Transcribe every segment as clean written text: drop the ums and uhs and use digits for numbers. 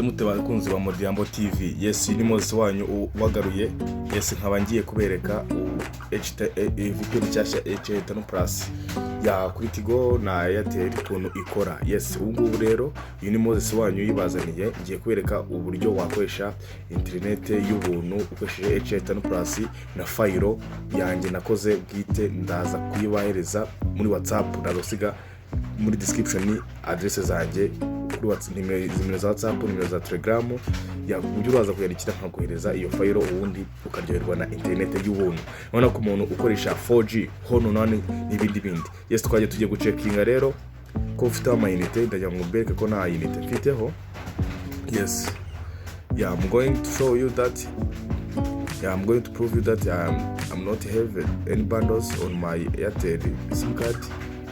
Mute bakunzi ba Modiambo TV? Yes, ni Moses wanyu ubagaruye. Yes, nkaba ngiye kubereka VPN nshyashya H5 Plus ya kuri Tigo na Airtel ukuntu ikora. Yes, ubu ngubu rero uyu ni Moses wanyu uyibazaniye. Ngiye kubereka uburyo wakoresha interinete y'ubuntu ukoresheje H5 Plus na file yanjye nakoze bwite. Ndaza kuyibahereza muri WhatsApp, ndaza gusiga muri description adresse zanjye kuri WhatsApp, nimero za WhatsApp, nimero za Telegram ya uburyo uraza kuyandikira nkakohereza iyo file, ubundi ukaryoherwa na interinete y'ubuntu. Urabona ko umuntu ukoresha 4G hono none n'ibindi bindi. Yes, twagiye tugiye gucekinga rero ko ufiteho amayinite. Ndagira ngo mbereke ko nta yinite mfiteho. Yes, yeah, I'm going to show you that. Yeah, I'm going to prove you that I'm not have any bundles on my Airtel SIM card.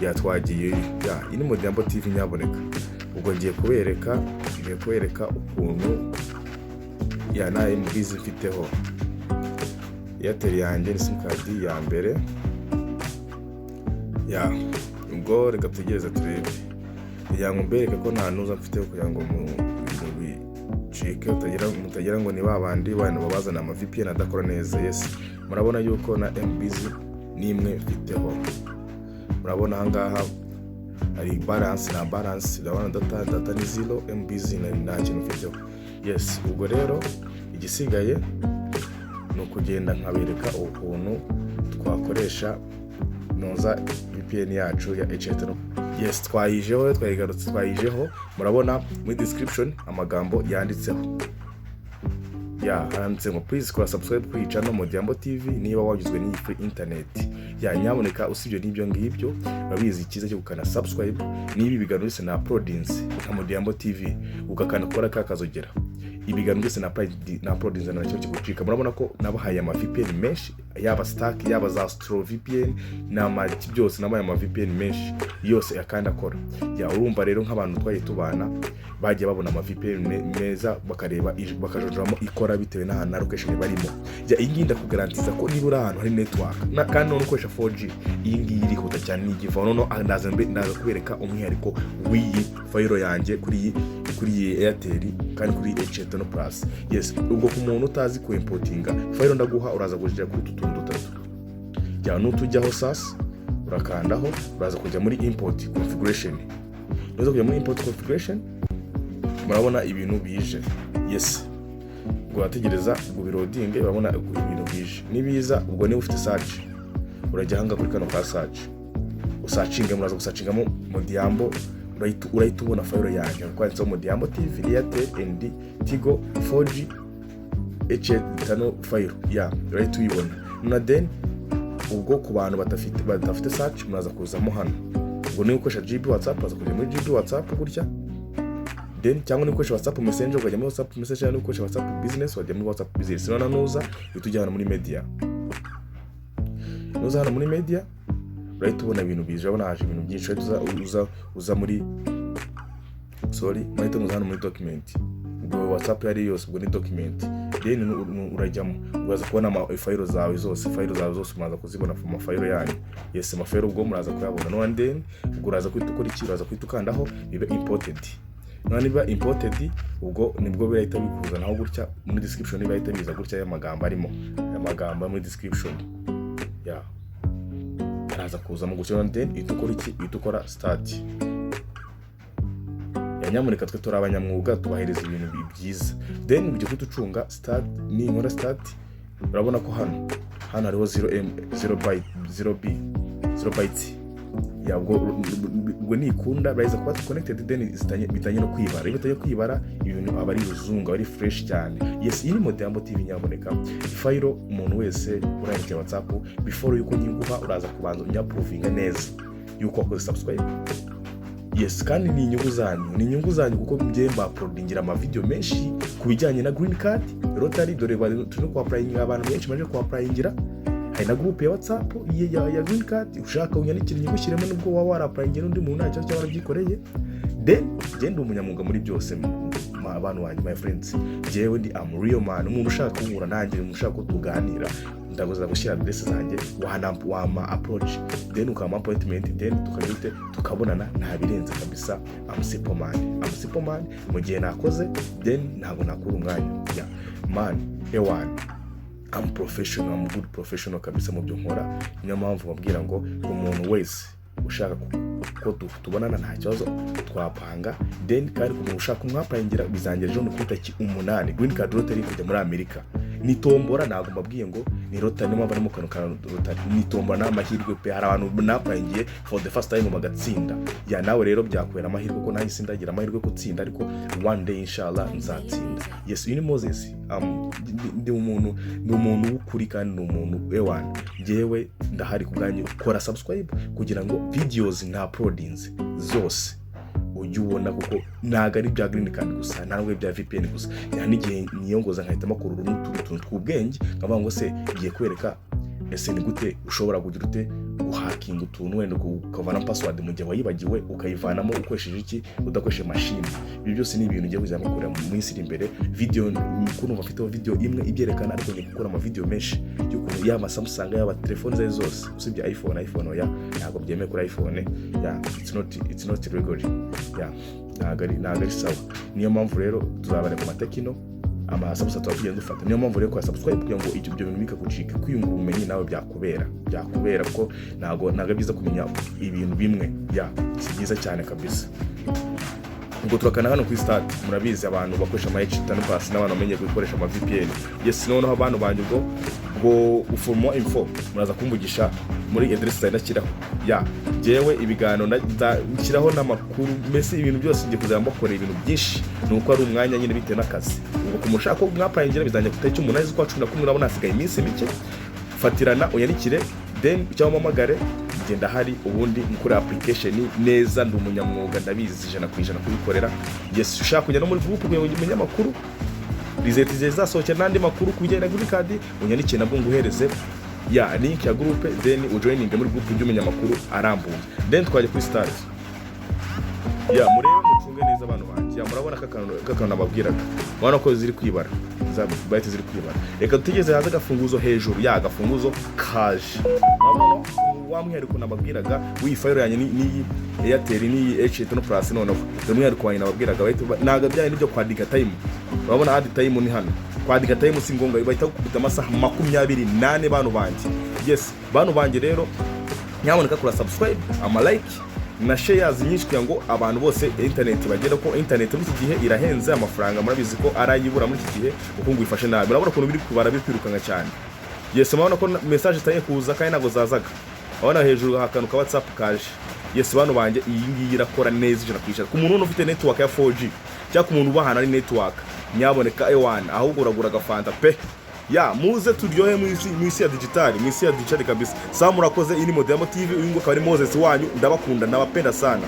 Yeah, twagiye. Yeah, iyi ni Modiambo TV nyaboneka. Ubwo ngiye kubereka ukuntu ya nta MBs mfiteho. Airtel yanjye ni SIM card ya mbere. Ya, ubwo reka tutegereze turebe, kugira ngo mbereke ko nta ntuza mfiteho, kugira ngo mu bintu bicike mutagira ngo ni ba bandi bantu babazana ama VPN adakora neza. Yes, murabona yuko na MBs n'imwe mfiteho. Murabona ahangaha hari balance na balance, urabona data ni 0 MBs, nta kintu mfiteho. Yes, ubwo rero igisigaye ni ukugenda nkabereka ukuntu twakoresha noza VPN yacu ya H5. Yes, twayijeho, twayigarutse, twayijeho. Murabona muri description amagambo yanditseho. Ya, handitse ngo "Please kora subscribe kuri channel Modiambo TV niba wagizwe n'iyi free internet." Ya, nyamuneka, usibye n'ibyo ngibyo, urabizi icyiza cyo gukanda subscribe niba ibiganiro byose na uploadinze nka Modiambo TV, ugakanda kora ka kazogera, ibiganiro byose na uploadinze na cyo kigucika. Murabona ko nabahaye ama VPN menshi, yaba Stark, yaba za Stro VPN n'amaki byose, nabahaye ama VPN menshi yose akandi akora. Ya, urumva rero nk'abantu twagiye tubana bagiye babona ama VPN meza, bakareba bakajonjoramo ikora bitewe n'ahantu na location barimo. Ya, iyi ngiyi ndakugarantiza ko niba uri ahantu hari network kandi none ukoresha 4G, iyi ngiyi irihuta cyane n'igivaho. Noneho ndaza kubereka umwihariko w'iyi file yanjye kuri iyi Airtel kandi kuri H5 Plus. Yes, ubwo ku muntu utazi ku importinga file ndaguha, uraza kujya kuri utu tuntu dutatu. Ya, nutujyaho sasa urakandaho, uraza kujya muri import configuration. Nuza kujya muri import configuration, murabona ibintu bije. Yes, ubwo urategereza ngo birodinge. Urabona ibintu bije nibiza. Ubwo niba ufite search, urajya ahangaha kuri kano ka search, usacinge. Muraza gusacingamo Modiambo, urahita ubona file yanjye kwanditseho Modiambo TV Airtel and Tigo 4G H5 file. Ya, urahita uyibona. Na then ubwo ku bantu badafite search, muraza kuzamo hano. Ubwo niba ukoresha GB WhatsApp, uraza kujya muri GB WhatsApp gutya, then cyangwa niba ukoresha WhatsApp Messenger, ukajya muri WhatsApp Messenger. Niba ukoresha WhatsApp Business, wajya muri WhatsApp Business. Noneho nuza uhita ujya hano muri media. Nuza hano muri media, urahita ubona ibintu bije. Urabona haje ibintu byinshi. Urahita uza muri, sorry, murahita muza hano muri document. Ubwo WhatsApp yari yose, ubwo ni document. Then urajyamo, uraza kubona ama file zawe zose. File zawe zose muraza kuzibona mu mafile yanyu. Yes, amafile ubwo muraza kuyabona. None then ubwo uraza guhita ukora iki? Uraza guhita ukandaho bibe imported. None niba imported, ubwo nibwo birahita bikuzanaho gutya muri description. Birahita biza gutya, aya magambo arimo, aya magambo ari muri description ya araza kuzamo gutya. None then uhita ukora iki? Uhita ukora start. Ya, nyamuneka, twe turi abanyamwuga, tubahereza ibintu byiza. Then ujya guhita ucunga start. Ninkora start, urabona ko hano hariho 0 m 0 byte, 0 b, 0 bytes. Ya, ubwo nikunda baraza kuba connected, then bitanye no kwibara. Iyo bitanye kwibara, ibintu aba ari ruzungu, aba ari fresh cyane. Yes, iyi ni Modiambo TV. Nyamuneka, file umuntu wese urandikira WhatsApp, before yuko nyiguha, uraza kubanza unyaprovinga neza yuko wakoze subscribe. Yes, kandi ni inyungu zanyu, ni inyungu zanyu, kuko njye mbauploadingira amavideo menshi ku bijyanye na green card lottery. Dore turi no kuapplyingira, abantu benshi baje kuapplyingira. Hari na group ya WhatsApp ya green card. Ushaka unyandikire nyigushyiremo, nubwo waba warapplyingira undi muntu nta kibazo, cyangwa warabyikoreye. Then njye ndi umunyamwuga muri byose, abantu banjye, my friends. Njyewe ndi am real man. Umuntu ushaka kunkura nanjye, umuntu ushaka ko tuganira, Ndabuza gushyira aderese zanjye, wana wama approach, then ukama appointment, then tukajya ute tukabonana. Nta birenze kabisa. I'm simple man, I'm simple man. Mu gihe nakoze, then ntabwo nakura umwanya. Yeah man, ewan, I'm professional, I'm good professional kabisa mu byo nkora. Niyo mpamvu babwira ngo umuntu wese ushaka ko tubonana, nta kibazo, twapanga. Then kandi ku muntu ushaka umwapplyingira, bizangira ejo ku itariki 8, green card lottery, kujya muri Amerika. Ni tombora, ntabwo mbabwiye ngo ni lottery, niyo mpamvu arimo kantu ka lottery. Ni tombora, ni amahirwe pe. Hari abantu napplyingiye for the first time bagatsinda. Yeah, nawe rero byakwera amahirwe, ko nanjye sindagira amahirwe yo gutsinda, ariko one day inshallah nzatsinda. Yes, uyu ni Moses. Ndi umuntu w'ukuri kandi ni umuntu ewana. Njyewe ndahari ku bwanyu. Kora subscribe kugira ngo videos na uploadings zose ujye ubona, kuko ntabwo ari ibya green card gusa, ntabwo ari ibya VPN gusa. Hari n'igihe niyongoza nkahitamo kurura n'utundi tuntu tw'ubwenge, nkavuga ngo se ngiye kwereka ese ni gute ushobora kugira ute guhackinga utuntu, wenda ukavanamo password mu gihe wayibagiwe, ukayivanamo ukoresheje iki, udakoresheje mashini. Ibi byose ni ibintu ugiye kuzajya mukorera mu minsi iri imbere. Video kurumva mfiteho video imwe ibyerekana, ariko ngiye gukora amavideo menshi y'ukuntu yaba Samsung, yaba telefone izo ari zose usibye iPhone. iPhone oya, ntabwo byemewe kuri iPhone. Yeah, it's not legal. Yeah, ntabwo ari sawa. Niyo mpamvu rero tuzabareka ku maTecno, amaSamsung tuba tugenda dufata. Niyo mpamvu rero kora subscribe kugira ngo ibyo bintu bikagucika. Kwiyungura ubumenyi nawe byakubera, kuko ntabwo ari byiza kumenya ibintu bimwe. Yeah, si byiza cyane kabisa. Ubwo turakana hano kuri start. Murabizi, abantu bakoresha ama H5 Plus n'abantu bamenye gukoresha ama VPN. Yes, noneho abantu banjye, ubwo for more info muraza kumvugisha muri address zanjye ndashyiraho. Yeah, njyewe ibiganiro nshyiraho n'amakuru, mbese ibintu byose ngiye kuzajya mbakorera ibintu byinshi, ni uko ari umwanya nyine bitewe n'akazi. Ubwo ku muntu ushaka ko mwapplyingira, bizajya ku itariki 8 z'ukwa 11. Urabona hasigaye iminsi mike. Fatirana unyandikire then cyangwa umpamagare, ngenda hari ubundi mukora application neza. Ndi umunyamwuga, ndabizi 100% kubikorera. Yes, ushaka kujya no muri group kugira ngo umenye amakuru, result zizasohokera n'andi makuru ku bijyanye na green card, unyandikire nabwo nguhereze ya link ya group, then ujoininge muri group ujye umenya amakuru arambuye. Then twajya kuri start. Yeah, murebe, mucunge neza abantu banjye. Yeah, murabona kakantu nababwiraga, murabona ko ziri kwibara, za byte ziri kwibara. Reka dutegereze haze agafunguzo hejuru ya agafunguzo kaje. Murabona wa mwihariko nababwiraga w'iyi file yanjye n'iyi Airtel n'iyi H5 Plus. Noneho dore umwihariko wanjye nababwiraga, ntabwo bijyanye n'ibyo kwaddinga time. Urabona add time ni hano, kwaddinga time si ngombwa, bahita gukubita amasaha 24, bantu banjye. Yes, bantu banjye rero, nyamuneka kora subscribe, ama like na shares nyinshi kugira ngo abantu bose internet bagere, ko internet muri iki gihe irahenze. Amafaranga murabizi ko arayibura muri iki gihe, ubukungu bifashe nabi. Murabona ukuntu biri kubara, biri kwirukanka cyane. Yes, murabona ko message itangiye kuza kandi ntabwo zazaga. Urabona hejuru akantu ka WhatsApp kaje. Yes, bantu banjye, iyi ngiyi irakora neza 100% ku muntu ufite network ya 4G cyangwa ku muntu uba ahantu hari network. Nyaboneka ewana, ahubwo uragura agafanta pe. Yeah, muze turyohe mu isi ya digital, mu isi ya digital kabisa. Sa murakoze. Iyi ni Modemo TV, uyu nguyu akaba ari Moses wanyu. Ndabakunda, ndabapenda sana.